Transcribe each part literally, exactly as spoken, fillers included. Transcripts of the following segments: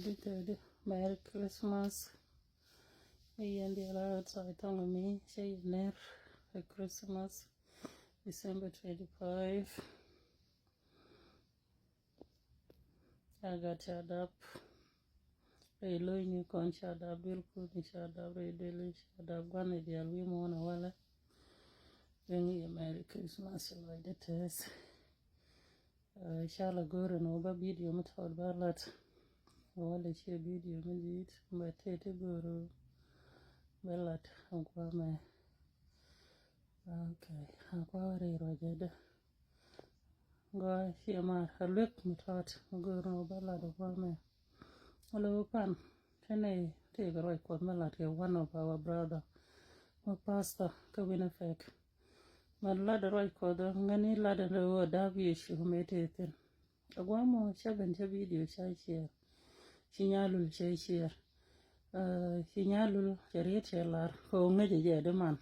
Di tɛdi, Merry Christmas. Iɛn diɛ la outside tɔŋ mi cɛ yɛ ner. Christmas, December twenty-five. Agat ca dap. Rɛy lo̱cni kɔn ca dap, duel kuthni ca dap, rɛy dueli ca dap, gua̱n idial wi̱i̱ muɔ̱ɔ̱n awalɛ. Bɛ ŋi̱i̱ Merry Christmas, lɔcdä tɛth. Ca la go̱o̱rä ni wä ba video mi tɔt ba lat. Wä lɛ ciɛ video mi dit ba tëë ti go̱o̱rä ba lat a guamɛ. Okay, a guamɛ rɛy ruacɛ dä. Gɔaa ciɛ mar a luek mi tɔt mi go̱o̱rä ni wä ba lat a guamɛ. Wä lɛ wä pan tɛnɛ tëë kɛ ruac Kuɔth mi lat kɛ one of our brother mi pastor kä Winnipeg. Mɛ lat ruac Kuɔth ŋäni lat rɛ wä dap Yecu mëë tëë thi̱n. A guamɔ cä ben cä video cä ciɛɛr. Ci Nyalul cä ciɛɛr. Ci Nyalul cɛ riet cɛ lar kɛ wä ŋäcɛ jɛ di man.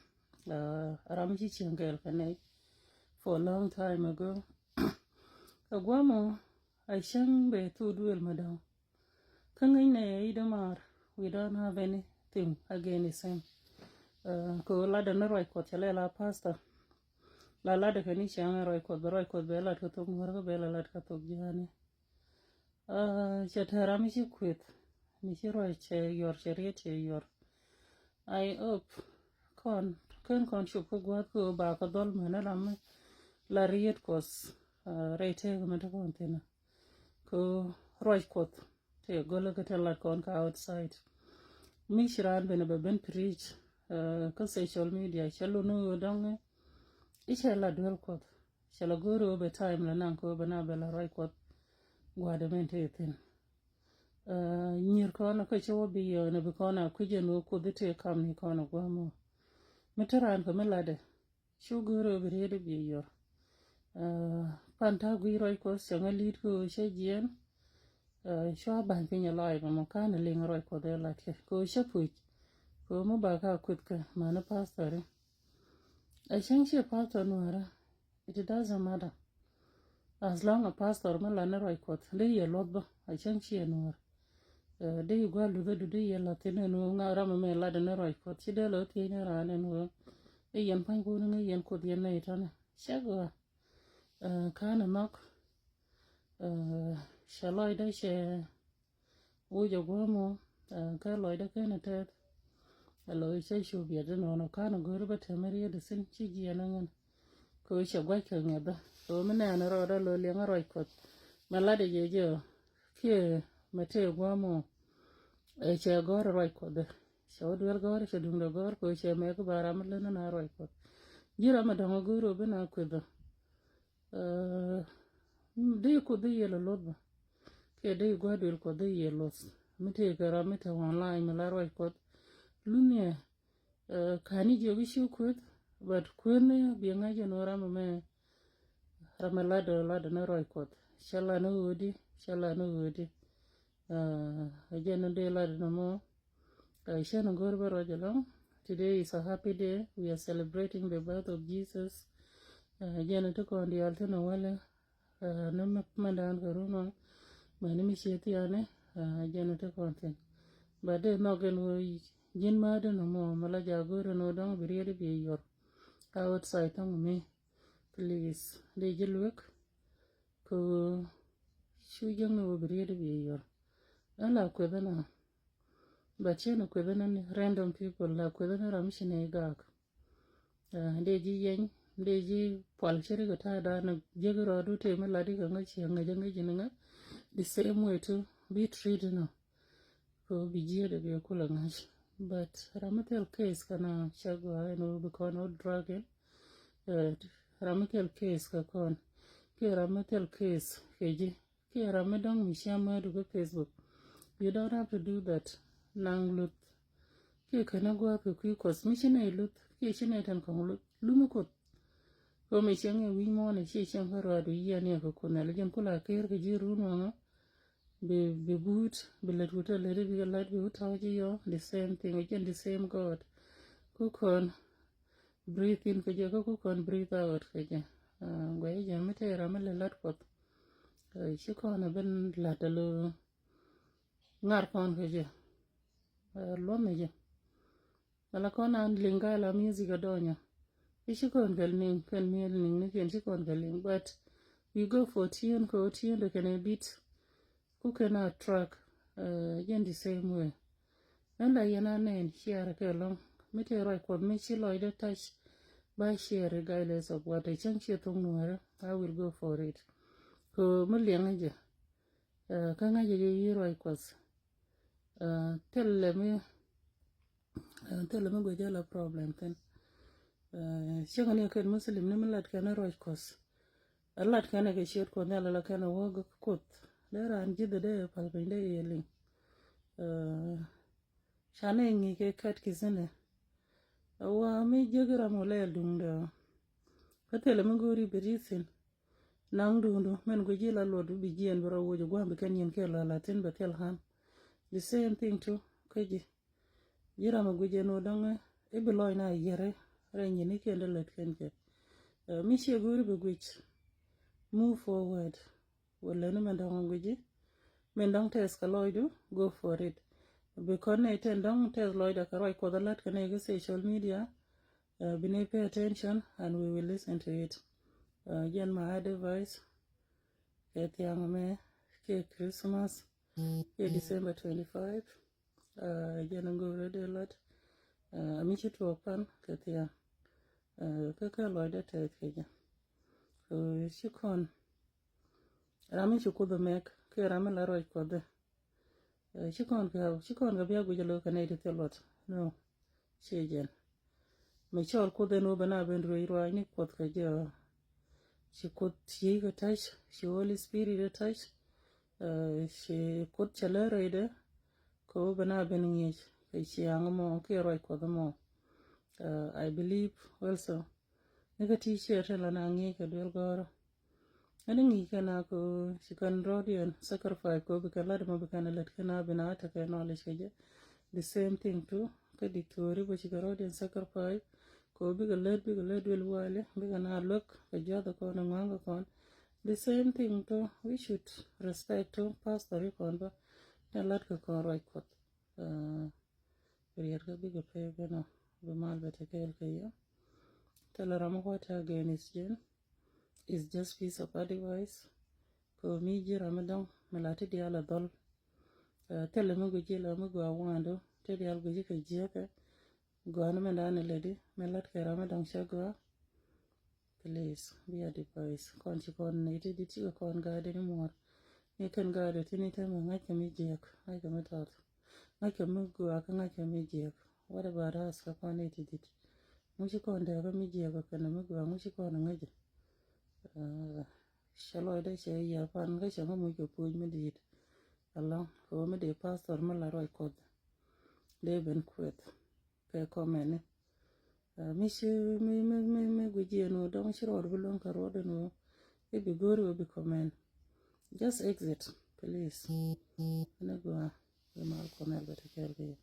Ram ci cieŋ kɛɛl kɛ nɛy for a long time ago. A guamɔ a cäŋ bɛ thuk duël mɛ dɔ̱ŋ. Kä ŋäcnɛ i̱ dämaar, we don't have anything against him. Kɛ ɣöö latdä ni ruac Kuɔth cɛ lɛ la pastor. La latdä kɛ ni cäŋ ɛ ruac Kuɔth bɛ ruac Kuɔth bɛ lat kä thok Nuäärä kä bɛ la lat kä thok Jiääni. Cɛ tɛ̈r ram mi ci kuëth mi ci ruac cɛ yuɔr cɛ riet cɛ yuɔr. I hope kɔn ken kɔn cop kä gua̱a̱th kɛ ɣöö ba kɛ dhɔl män ram mi la riet Kuɔth rɛy tëëk mi te kɔn thi̱n. Kɛ ɣöö ruac Kuɔth tëë gölä kä te lat kɔn kä outside. Mi ci raan ben a bɛ ben preach kä social media cɛ lun ni ɣöö dɔ̱ŋ i̱ cɛ la duel Kuɔth. Cɛ la go̱o̱ri ɣöö bɛ time la naŋ kɛ ɣöö bɛ na bɛ la ruac Kuɔth gua̱a̱dɛ mɛn tëë thi̱n. Nyir kɔn kä cɛ wä bi yɔɔn bi kɔn a kui̱c ɛn ɣöö Kuoth i̱ tëë kam ni kɔn a gua̱a̱mɔ. Mi te raan kɛ mi latdɛ. Cu go̱o̱ri ɣöö bi riet i̱ bi yɔr. Pan ta̱a̱ gui̱c ruac Kuɔth cɛ ŋä li̱i̱t kɛ ɣöö cä jiɛɛn. Cua ba̱ny piny ɛ lɔaac mɔmɔ ka̱n ɛ liŋ ruac Kuɔth ɛ lat kɛ kɛ ɣöö cä puc. Kɛ ɣöö mi ba ka kueth kɛ mani pastor i̱. Ɛ cäŋ ciɛ pastor Nuäärä. It doesn't matter. As long a pastor mi lat ni ruac Kuɔth dee yɛ luɔth bä a cäŋ ciɛ Nuäär. Dee yɛ gua̱a̱r luthädu dee yɛ la̱th thi̱n ɛn ɣöö ŋa̱ ram ɛmɛ latdɛ ni ruac Kuɔth ci dee lɔ thiec ni raan ɛn ɣöö i̱ yɛn pa̱nykun ŋäc yɛn Kuoth yɛn nɛy tɔ̱nɛ cɛ gɔaa. Ka̱n ɛ nhɔk. Cɛ lɔcdä cɛ wuc ɛ guɔ̱mɔ. Kä lɔcdä ken ɛ tɛth. Ɛ lɔc cä cu biɛt inɔnɔ ka̱n ɛ go̱ri bä tɛmɛ riet ɛ thi̱n ci jiɛn ɛ ŋän. Kɛ ɣöö cɛ gua̱c kɛ ŋɛ̈thä kɛ ɣöö mi nɛɛn ɛ rɔɔdä lo̱ liɛŋä ruac Kuɔth. Mɛ latdɛ jɛ jɛ kiɛ mɛ tëë guɔ̱mɔ. Ɛ cɛ gɔ̱r ɛ ruac Kuɔth ɛ cɛ wä duel gɔ̱r cɛ duŋdɛ gɔ̱r kɛ ɣöö cɛ mɛk ba ram mi lät ni na ruac Kuɔth. Ji̱ ram ɛ dɔ̱ŋ ɛ go̱r ɣöö bi na kueth ɛ. Dee Kuoth dee yɛ lɛ luɔth bä. Kiɛ dee gua̱a̱r duël Kuɔth dee yɛ luɔth. Mi tëëkɛ ram mi te online mi la ruac Kuɔth. Lunyɛ ka̱n i̱ jiök i̱ ci kueth. But kueth ni biɛ ŋa̱c ɛn ɣöö ram ɛmɛ ram ɛ latdɛ latdɛ ni ruac Kuɔth. Cɛ la ni ɣöödi cɛ la ni ɣöödi. Ɛ jɛn ni dee latdɛ ni mɔ. Cɛn go̱r bä ruac ɛlɔ̱ŋ. Today is a happy day. We are celebrating the birth of Jesus. Jɛn ti kɔn diaal thin a wälɛ. Ni mɛndan kɛ run wan mɛni mi cie thiaani. Jɛn ti kɔn thin. But dee nhɔk in wä ji̱n ma̱a̱din mɔ mi la ja̱ go̱r in wä dɔ̱ŋ bi riet bi yuɔr. Outside thɔŋ mi. Please dee ji̱ luek. Kɛ cu jiäkni wä bi riet bi yuɔr. Ɛn la kueth ɛn a. But cien a kueth ɛn ni random people la kueth ɛn ram ci nɛy gak. Dee ji̱ yɛny dee ji̱ pual ci rik a ta̱a̱ dan a jiäk rɔɔdu tëë mi lat ikɛ ŋäc ci a ŋäc a ŋäc in ŋä. The same way too bi treat inɔ. Kɛ bi jiɛɛdɛ bi kulɛ ŋa̱c. But ram mi thil case kɛ na cɛ gɔaa ɛn wä bi kɔn wä drug in. Ram mi thil case kɛ kɔn kiɛ ram mi thil case kɛ ji̱. Kiɛ ram mi dɔ̱ŋ mi cia määdu kä Facebook. You don't have to do that. Naŋ luth. Kiɛ kɛn a gua̱a̱th kɛ kui̱ Kuɔth mi ci nɛy luth kiɛ ci nɛy tɛn kɔŋ luth lumi Kuoth. Kɛ mi cieŋ ɛ wi̱i̱ muɔ̱ɔ̱n ɛ ciɛ cieŋ kä ruaadu yiɛn yɛ kɛ Kuoth Nhial jɛn kula ker kɛ ji̱ run waŋä. Bi bi buut bi lät wut a lät bi lät bi wut tɔ̱ ci yɔ the same thing again the same God. Ku kɔn breathe in kɛ jɛ kä ku kɔn breathe out kɛ jɛ. Guɛ jɛ mi tëë ram mi lɛ lat Kuɔth. Ci kɔn a ben lat a lo. ŋar kɔn kɛ jɛ. Luɔmɛ jɛ ala kɔn an liŋ ka la music a dɔnyɔ. Ici kɔn kɛ liŋ kɛn mi liŋ ni kɛn ci kɔn kɛ liŋ, but we go for tune kɛ tune de kɛn a beat. Ku kɛn a track jɛn the same way. Ɛn la yɛn a nɛn share kɛ lɔŋ mi te ruac Kuɔth mi ci lɔcdɛ touch. Ba share regardless of what a cäŋ ci thok nuɔrɛ, I will go for it. Kɛ mi liɛŋ jɛ. Kä ŋa̱cä jɛ yi ruac Kuɔth. Thilɛ mi thilɛ mi guic jɛ la problem thin. Cäŋ ni kɛn Muslim ni mi lat kɛn ruac Kuɔth. A lat kɛn kɛ ciöt Kuɔth ni ala la kɛn a wä gä Kuoth. Dee raan ji̱th dee pal piny dee yɛ liŋ. Canɛ ŋi̱i̱c kɛ kat ki thin ɛ. A wa mi jiäk ram wä lɛ duŋdɛ. Kä thilɛ mi go̱o̱ri bi ri thin. Naŋ duundu mɛn guic ji̱ la luɔt bi jiɛn bi rɔ woc gua̱a̱m bi kɛn yin kɛ la la thin bɛ thil han. The same thing too kä ji̱. Ji̱ ram a guic jɛ nu dɔŋ i̱ bi lɔc na yiɛri rɛ nyin i̱ kɛn dee lät kɛn kɛ. Mi ciɛ go̱o̱ri bi guic. Move forward. Wala ni mɛn dɔŋ a guic ji̱. Mɛn dɔŋ tɛth kɛ lɔcdu, go for it. Because nɛ tɛn dɔŋ tɛth lɔcda kɛ ruac Kuɔth a lat kɛ nɛ kɛ social media. Bi ni pay attention and we will listen to it. Jɛn ma advice kɛ thiaŋ mɛ kɛ Christmas kɛ December twenty five. Jɛn a go̱o̱rɛ dee lat. Mi ci tuɔɔk pan kɛ thiaŋ. Kä kɛ lɔcdɛ tɛth kɛ jɛ. Ci kɔn ram mi ci Kuoth mɛk kɛ ram mi la ruac Kuɔth. Ci kɔn kɛ ci kɔn kɛ bia guic a lo̱k kɛ nɛy ti thil luɔt. No. Ci jɛn mɛ cɔl Kuoth ɛn wä bɛ na ben ruec ruac ni Kuɔth kɛ jɛ. Ci Kuoth ci kɛ touch, ci Holy Spirit ɛ touch. Ci Kuoth cɛ lɛ rɛydɛ kɛ wä bɛ na ben ŋi̱eec kɛ ciaŋ mɔ kiɛ ruac Kuɔth mɔ. I believe also ni kä ti ciɛ ti la na ŋi̱eec kɛ duel gɔ̱rä. Ɛn ŋi̱i̱c kɛn a kɛ ci kɛn rɔ̱diɛn sacrifice kɛ bi kɛn lat mɔ bi kɛn lät kɛn a bi na tekɛ knowledge kɛ jɛ. The same thing too kä diktori bä ci kɛ rɔ̱diɛn sacrifice kɛ bikɛ lät bikɛ lät duel wali bikɛ na luäk kɛ jiath kɔn ŋuaŋ kɛ kɔn. The same thing too we should respect too pastor i kɔn bä kɛn lat kɛ kɔn ruac Kuɔth. Riɛt kä bikɛ pek inɔ bi mal bɛ tekɛɛl kɛ yɛ. Thilɛ ram mi kua tɛ against jɛn. It's just piece of advice. Kɛ mi ji̱ ram mi dɔŋ mi la ti diaal a dhɔl. Thilɛ mi guic ji̱ la mi gua wandu ti diaal guic kɛ jiäkɛ. Guani mi dan ilɛ di mi lat kɛ ram mi dɔŋ cɛ gua. Please bi advice kɔn ci kɔn ni ti di ti kɛ kɔn gaadi ni muɔr. Ni kɛn gaadi ti ni te mi ŋa̱c kɛ mi jiäk ŋa̱c kɛ mi tɔt. Ŋa̱c kɛ mi gua kɛ ŋa̱c kɛ mi jiäk. What about us kä kɔn i̱ ti dit? Ŋuci kɔn dee kä mi jiäk kɛ kɛn mi gua ŋuci kɔn ŋäcɛ. Cɛ lɔcdä cɛ yɛ pan kä cɛ ŋä muc kɛ puc mi dit. Alɔŋ kɛ wä mi dee pastor mi la ruac Kuɔth. Dee ben kueth kɛ kɔmɛni. Mi ci mi mi mi mi guic jiɛn wä dɔŋ ci rɔɔd bi luäŋ kɛ ruɔdɛ ni wä. Ibi go̱o̱ri wä bi kɔmɛn. Just exit please. Ni gua. Bi mal kɔmɛn bɛ ti kɛɛl kɛ yɛ.